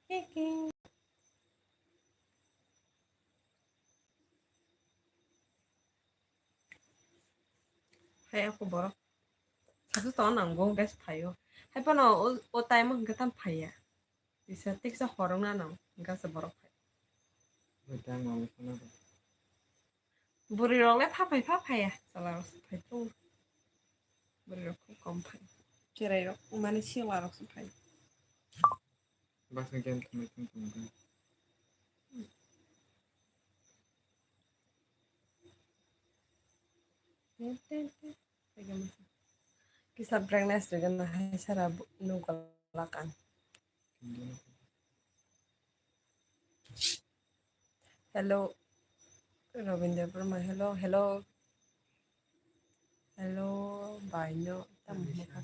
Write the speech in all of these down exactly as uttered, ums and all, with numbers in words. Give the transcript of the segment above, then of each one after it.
Kiki. Hai ako borok. Sasu to nang go guys phaio. Hai pano o, o time hwnkhe tam phaiya. Tisa tiksa horong na nang gasa borok phai. Oi, tang nang sana ba. Bwrwi rok le pha phai pha phaiya. Chala rok se phai tu. Bwrwi rok kho kom phai. Cherai rok mani sila rok se phai. Baksa game thumai thum thum thum. Kisa brightness rwgwna hai sara nukgwlak ang. Hello, Robindra Burma, hello, hello. Hello, bai no, tamo hwnka.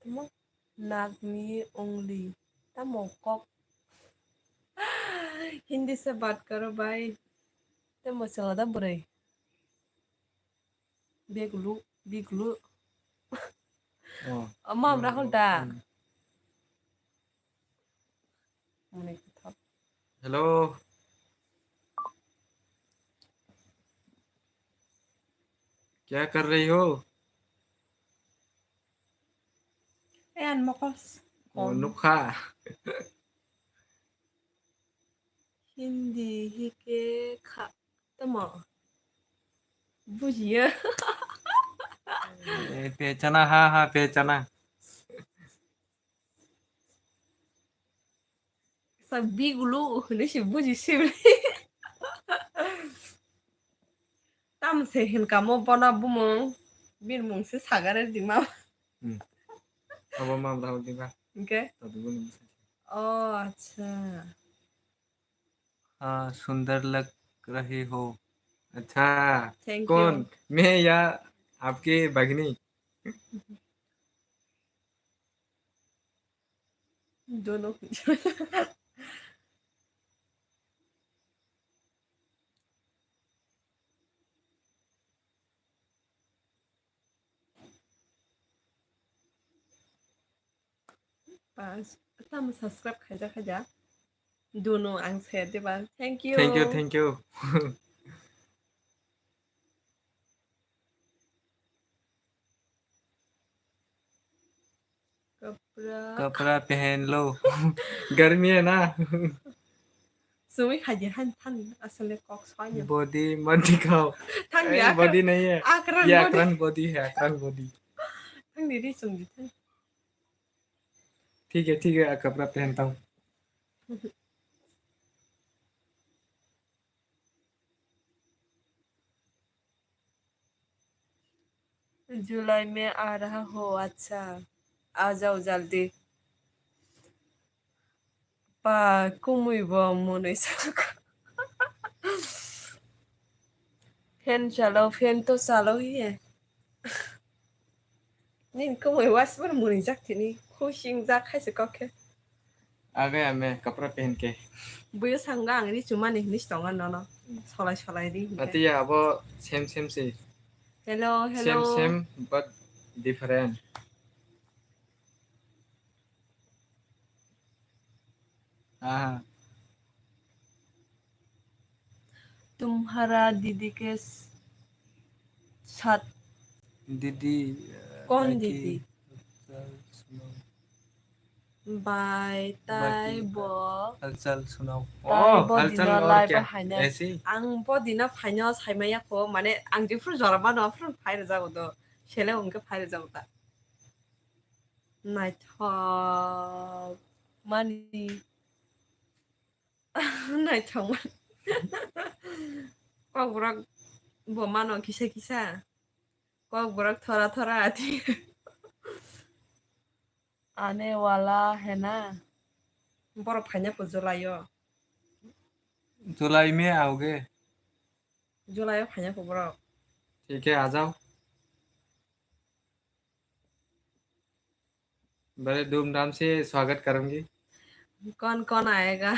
Tamo, nagni ongli, tamo kok. Hindi se baat karo, bhai. Tamo chwla da bwrwi. Begulu, bigulu. Oh, Mam oh, Rahul oh, da. Hmm. Mane kotha. Hello. क्या कर रही हो? Eh, an mokos. Oh, nukha. Hindi hike kha. Tamo. Bujiya. Eh, pehchana, ha, ha, pehchana. Sa bigulu hwnwi se buji sibli. Tam se hinkamo bono bumung, birmung se sagare dima. Hmm. Abo ma bwrang dima. Hwnkhe? Tadi bumung se. Oh, acha. हाँ, सुंदर लग रहे हो। अच्छा, thank you. कौन? मैं या आपके भगनी? दोनों। Bas, tamo subscribe khaijak khaijak. Dono ang saya diba. Thank you. Thank you, thank you. Kapra. कपड़ा पहन लो। गर्मी है ना। Sumi khaji han than asale kok soyo. Body मत दिखाओ। Thang ए, ya, body नहीं है। Akran ये body। अकरन body है, अकरन body। Thang di ri sum di thang। ठीक है, ठीक है, कपड़ा पहनता हूँ। July में आ रहा हो, अच्छा, आ जाओ जल्दी। Pa, kumui bo mwnwi sak. Fan chalo, fan to chalo hiye. Nini kumui wasmar mwnwi jak tini, khusing jak khaise kok khe. Age ame kapra pehen ke. Buyo sanga ang ri chumani hini tonga nono. Hmm. Solai solai ri hingke. Atiya abo same same se. Hello, hello. Same same but different. हाँ। तुम्हारा दीदी के स-, साथ। दीदी, अ, कौन भाई की दीदी? हालचाल सुनाओ। Bai, bai tai ki bo. Halchal sunao. Tai oh, bo halchal dino no live kya? Haina. Aise? Ang bo dino phaino saimaya ko, mane ang jephru jora mano, aphru phai rwjago do. Sele hwnkhe phai rwjago ta. Naithok mani. Naithok mani. Kokborok bo mano kisa kisa. Kokborok thora thora ati. Ane wala hai na. Borok phaina po July o. July mein aoge. July o phaina po borok. ठीक है, आ जाओ। बड़े धूमधाम से स्वागत करूंगी। कौन कौन आएगा?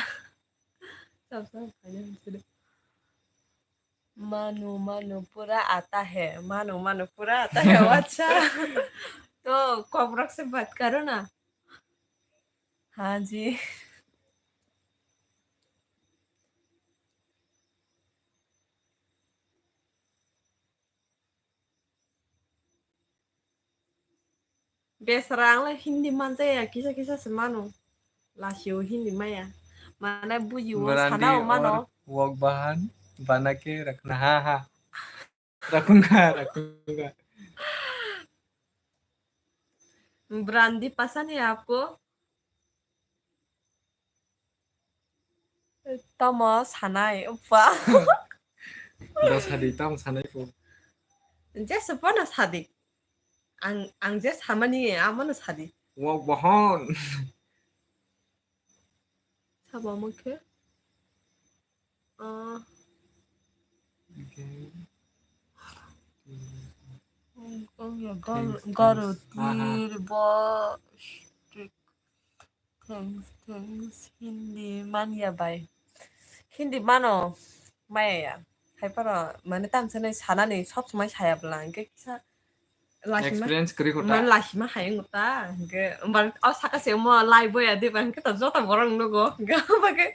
सब सब phaina po. Manu, manu, pura aata hai. Manu, manu, pura aata hai. Acha. To, kokborok se baat karo na. Aji. Besara, ang le Hindi manjaya, kisa kisa se mano. Lasio Hindi maya. Mana bujio, Berandi sana o mano. Or wok bahan, bana ke rakhna. Ha, ha. Rakhunga, rakhunga. Berandi pasand hai aapko? Tamo sanai, upha. Da sadi, tamo sanai pho. Jesa pono sadi. Ang, ang je samani, amono sadi. Wok bohon. Sabo mokhe. Ah. Okay. Thanks, thanks. Aha. Tir bo. Thanks, thanks. Hindi manya bai. Hindi mano maya ya. Hai paro mane tamsa nai sana ni sob somoi saya bwla hingke kisa lasima. Experience kwrwi kho ta. Man lasima hai wng ta. Hingke umbar o saka se mo lai boya de ba hingke to joto borok nugo. Hingke o bagwi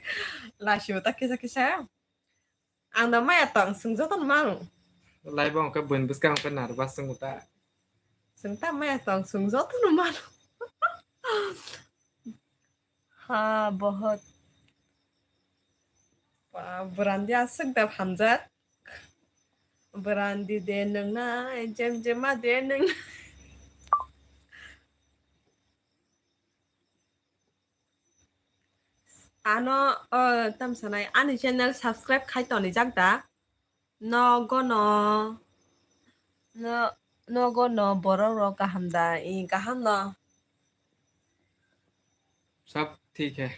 lasio ta kisa kisa. Ang da maya tong, chwng jotono mano. Lai bo hwnkhe buini bwskang hwnkhe nervous chwng ta. Chwng ta maya tong, chwng jotono mano. Ha, bohot. Ba, Burandi aswk da hamjak. Burandi de nwngnai, jemjema de nwngnai. Ano, o, tam sanai, ani channel subscribe khai tonijak da? Nogo no, no, nogo no borok rok kaham da? I kaham no. Sab thik hai.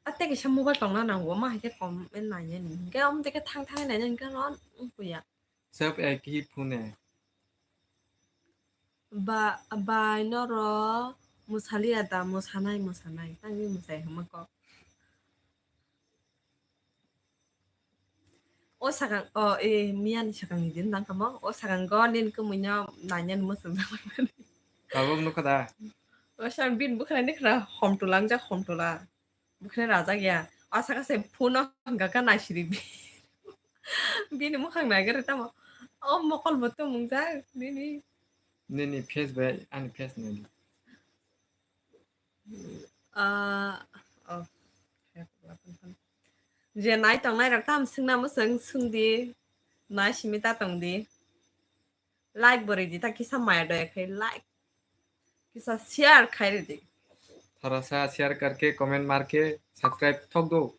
Ate kisa mobile tongna nango, ma hai khe comment nainani. Hingke omo teke thang thang nainani hingke no wngpuya. Sab ek hi phone hai. Ba, bai noro mwsaliya da, mwsanai, mwsanai. Tangwi mwsai hwnma kok. O sakang, o, e, miyani sakangni din tang kamo. O sakango nini kwmwino nainani mwsang jakmani. Tabuk nukha da? O sang bini bwkhwnani khna homtula wngjak, homtula. Bwkhwnai rajak ya. O saka se phone o hwnkha kha naisiri bi. Bini mukhang naigari tamo. O mokol bo tumung jak nini. Nini face bai ani face nini. Ah, oh. Je nai tong nai rok tam swngna mwswng swngdi. Nai simi ta tongdi. Like bo ridi ta kisa maya daya khai like. Kisa share khai ridi. थोड़ा सा share करके comment मार के subscribe ठोक दो।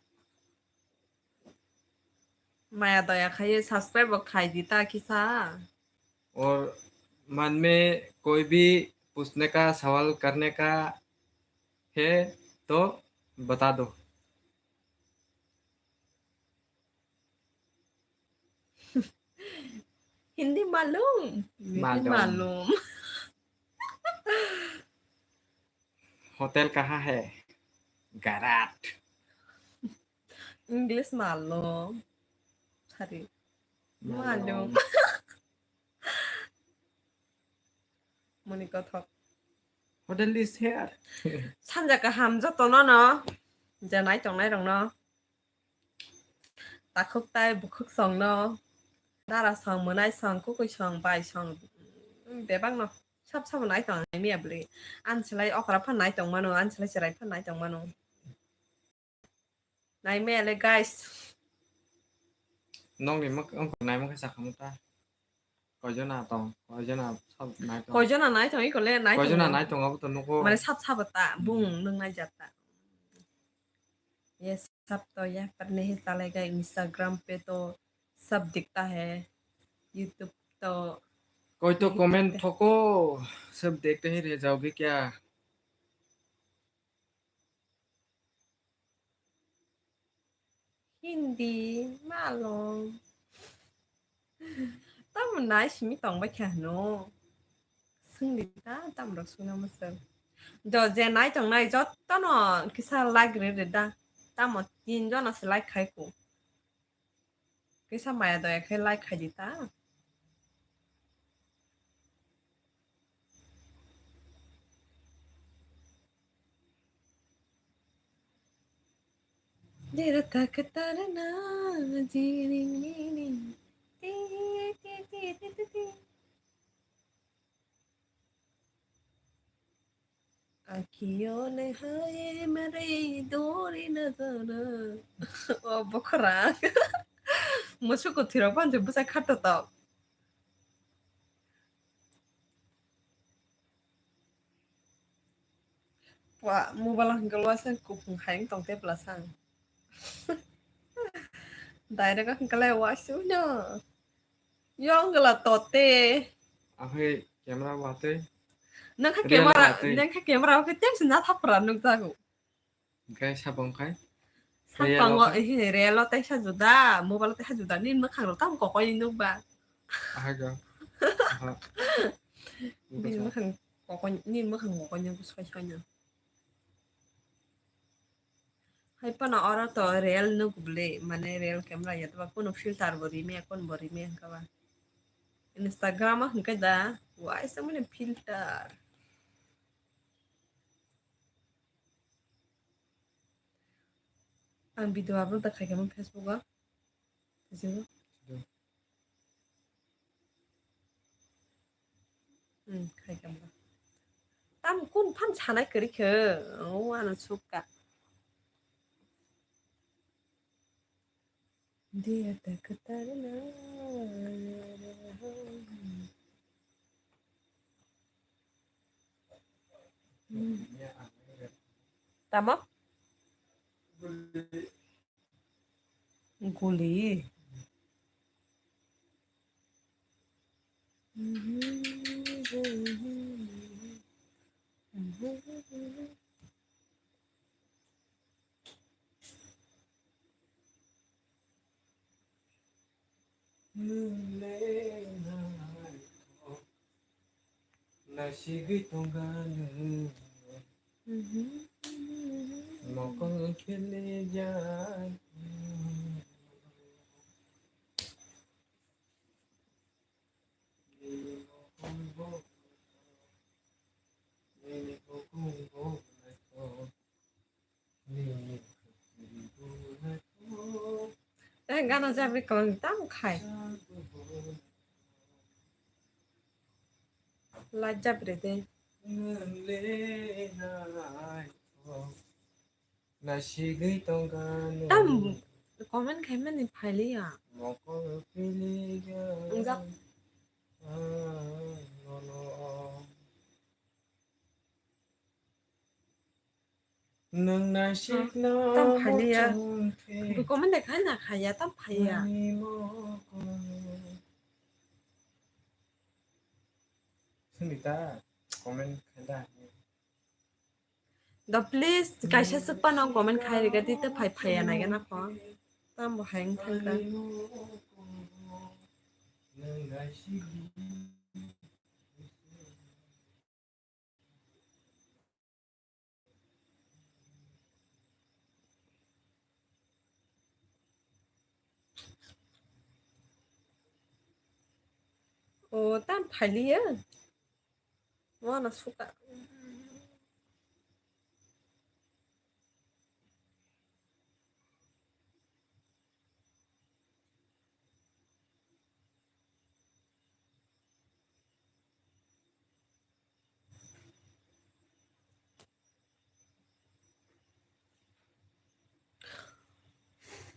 Maya daya khai subscribe bo khai di ta kisa. और मन में कोई भी पूछने का सवाल करने का है तो बता दो। Hindi malum. Hindi malum. Hotel kaha hai? Garat. English malum. Sorry. Malum. Malum. Muni kothok. Hotel is here. Sanja kaham jotono no. Janai tongnai rokno. Takhuk tai bukhuk songno, dara song, mwnai song, kukui song, bai song, mm, bebakno sab sabo nai tong nai miya bwlwi. Ani slai okra phan nai tong mano, ani slai chwrai phan nai tong mano. Nai miya le guys. Nokni mok-, wngkha nai mokhe sakha mokha. Koijona tong, koijona sab nai tong. Koijona nai tong, iko le nai tong. Koijona nai tong, abo to nugo. Mane sab sabo ta, bung nung nai jat ta. Yes. सब तो यहाँ पर नहीं चलेगा, Instagram पे तो सब दिखता है, YouTube तो कोई तो नहीं comment दिखता। ठोको, सब देखते ही रह जाओगे क्या? Hindi, malum. Tamo nai simi tong bai kha hwno. Swngdi ta, tamo rok swngna mwswk. Do je nai tong nai jotono kisa like ri ri da. Tamo tin jona se like khai ku. Kisa maya doya khe like khai di ta. Tira taka tara na, jiri ni ni. Ti, ti, ti. Akio le haye mere dori na zana. O bokhorang. Musuku thirok panjak bwsa khato tok. Wa, mobile hwnkhe waisa kuphung hai wng tong tei plasang. Direct hwnkhe lai waisa no. Yong gala tote. Akhai camera watwi. Nang kha real camera, watwi. Nang kha camera khe tem sina thapra nuk jago. Hwnkhe sabo wngkhai? Real Sapango, wngkhai? Eh, real o teisa juda, mobile o teisa juda, nini mwkhang rok tamo kokoi nukba. Ahago. Aha. Nini mwkhang kokoi, nini mwkhang kokoi nukba soi soi no. Hai phano oro to real nuk bwle, mane real camera ya to ba, kuno filter bo rimaya, kun bo rimaya hwnkha ba. Instagram o hwnkhe da, waisa mane filter. Ang video upload da khaikha mo Facebook o. Bujigo? Sido. Hmm, khaikha mo. Tam kun phan sanai kwrwi khe? O, ano sukha. Dia tak ketarna. Tamo? Guli. Nasigwi tongkha nwng. Mokol khilijak. Eh, gana jabri kwbang tamo khai. Light jabri de. Nasigwi tongkha nwng. Tam comment khaimani phailiya. Mokol philijak. Wngjak. Ah, nono. Nwng nasikno tam phailiya. Mokol khe. Bo comment de khai na khaiya, tam phaiya. Ani mokol. Sini ta comment khaida. Da please, kaisa swkpa nang comment khai rega di, ta phai phaiya nai gana kho. Tam bo hai wng thang kha. O, tam phailiya. Wano suka.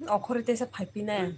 Okhori tesa phaipinai.